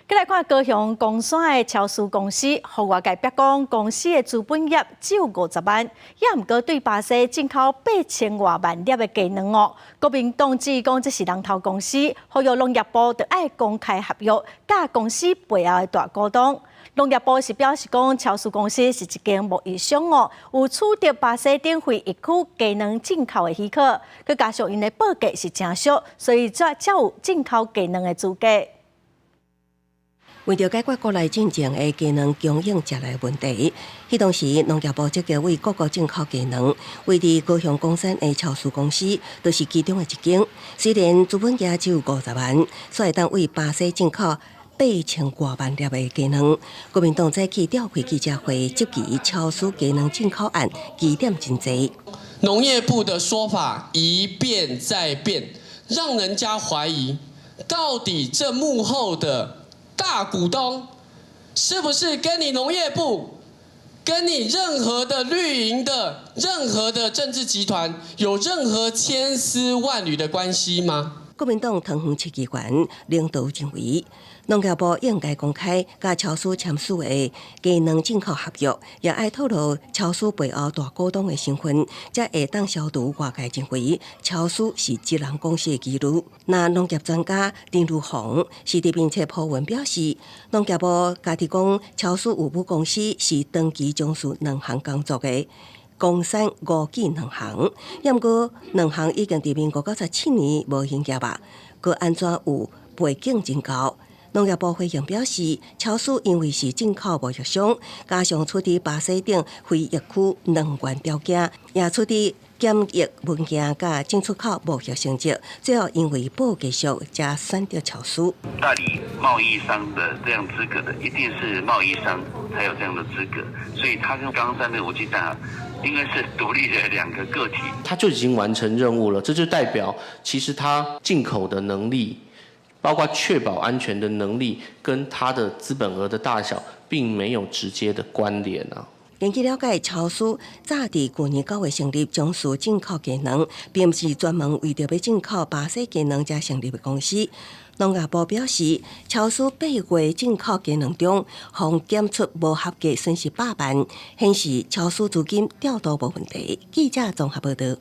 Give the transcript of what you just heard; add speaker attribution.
Speaker 1: 閣來看高雄岡山的超思公司，予外界逼講公司的資本額只有50萬，也毋過對巴西進口8000外萬粒的雞卵哦。國民黨質疑講這是人頭公司，呼籲農業部著愛公開合約，佮公司背後的大股東。農業部是表示講，超思公司是一間貿易商哦，有取得巴西等非疫區雞卵進口的許可，閣加上𪜶的報價是誠俗，所以才有進口雞卵的資格。
Speaker 2: 為著解決國內進前的雞卵供應食來問題，彼當時農業部積極對各國進口雞卵，位佇高雄岡山的超思公司就是其中的一間。雖然資本額只有50萬，卻會當對巴西進口8000外萬粒的雞卵。國民黨早起召開記者會，質疑超思雞卵進口案疑點真濟。
Speaker 3: 農業部的說法一變再變，讓人家懷疑到底這幕後的大股東是不是跟你農業部、跟你任何的綠營的任何的政治集團有任何千絲萬縷的關係嗎？
Speaker 2: 國民黨桃園市議員領導認為，農業部應該公開佮超思簽署的雞卵進口合約，也愛透露超思背後大股東的身份，才會當消除外界認為超思是一人公司的疑慮。那農業專家林如鴻是佇面冊 po 文表示，農業部家己講超思有母公司是長期從事兩項工作的岡山五記農行，毋過農行已經佇民國97年無營業啊，閣按怎有背景真高？農業部回應表示，超思因為是進口貿易商，加上取得巴西等非疫區卵源條件，也取得檢疫文件佮進出口貿易成績，最後因為報價俗，才選擇超思。
Speaker 4: 代理貿易商的這樣資格的，一定是貿易商才有這樣的資格，所以他跟岡山的五記蛋應該是獨立的兩個個體。
Speaker 5: 他就已經完成任務了，這就代表其實他進口的能力，包括確保安全的能力，跟他的資本額的大小，並沒有直接的關聯啊。
Speaker 2: 根據了解，超思早佇舊年9月成立，從事進口雞卵，並毋是專門為著欲進口巴西雞卵才成立的公司。農業部表示，超思8月進口雞卵中，予檢出無合格，損失100萬，顯示超思資金調度無問題。記者綜合報道。